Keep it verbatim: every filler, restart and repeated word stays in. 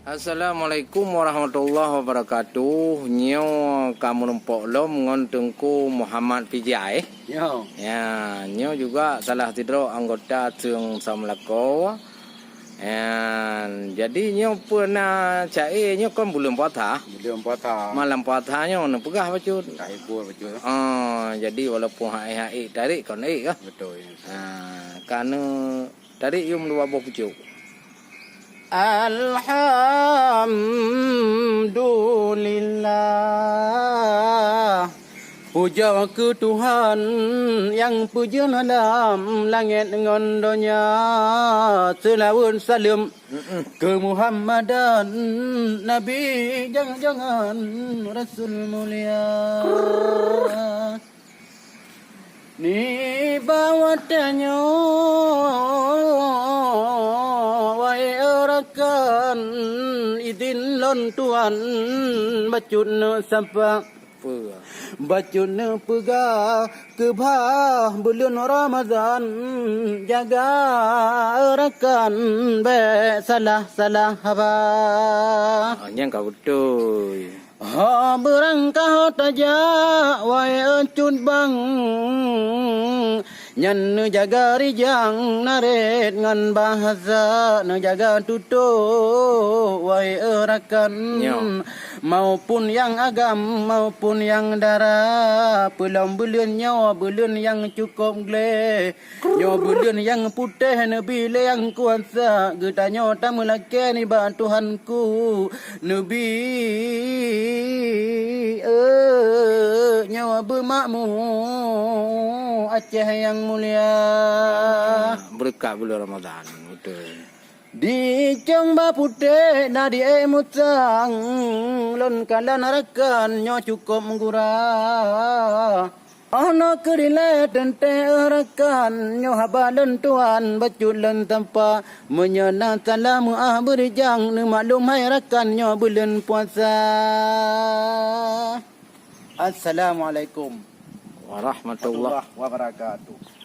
Assalamualaikum warahmatullahi wabarakatuh. Nyoe ka meurumpok lom ngon Teungku Muhammad Pijai. Yo. Ya, nyoe juga salah sidroe anggota Teung Samlako. Ya, jadi nyoe peue na cae nyoe kon buleuen puasa. Buleuen puasa. Malam puasa nyoe neupeugah bacut. Ka hibur bacut. Ah, jadi walaupun hai-hai tarik kon ék kah? Betul. Ya. Ah, ka neu Tarék yum dua boh pucôk. Alhamdulillah. Puja keu Tuhan nyang peujeuet lam langét ngon donya. Seulaweuet saleuem keu Muhammadan Nabi jangan-jangan Rasul mulia. Nibak watée nyoe, wahé rakan, idhin lôn tuan bacut neusapa. Peue? Bacut neupeugah keubah buleuen Ramadhan, jaga rakan bék salah-salah haba. Ah, nyang ka beutôi. Ho beurangkaho tajak, wahé cut bang, nyan neujaga rijang narét ngon bahasa, neujaga tutoe, wahé rakan. Nyo. Maupun nyang agam, maupun nyang dara, peulom buleuen nyoe buleuen nyang cukôp gleh. Nyoe buleuen nyang putéh neubi lé nyang kuasa, geutanyoe tameulakée nibak Tuhanku. Neubi, eh, nyoe beumakmu Aceh nyang mulia. Ah, beureukat buleuen Ramadhan, beutôi. Di cong ba putéh na di ék musang, lôn kalon rakan nyoe cukôp meugura. Oh noe keu dilée teuntée rakan, nyoe haba lôn tuan bacut lôn tampa. Meunyoe na salah meuáh beurijang, neumaklum hai rakan nyoe buleuen puasa. Assalamualaikum warahmatullahi wabarakatuh.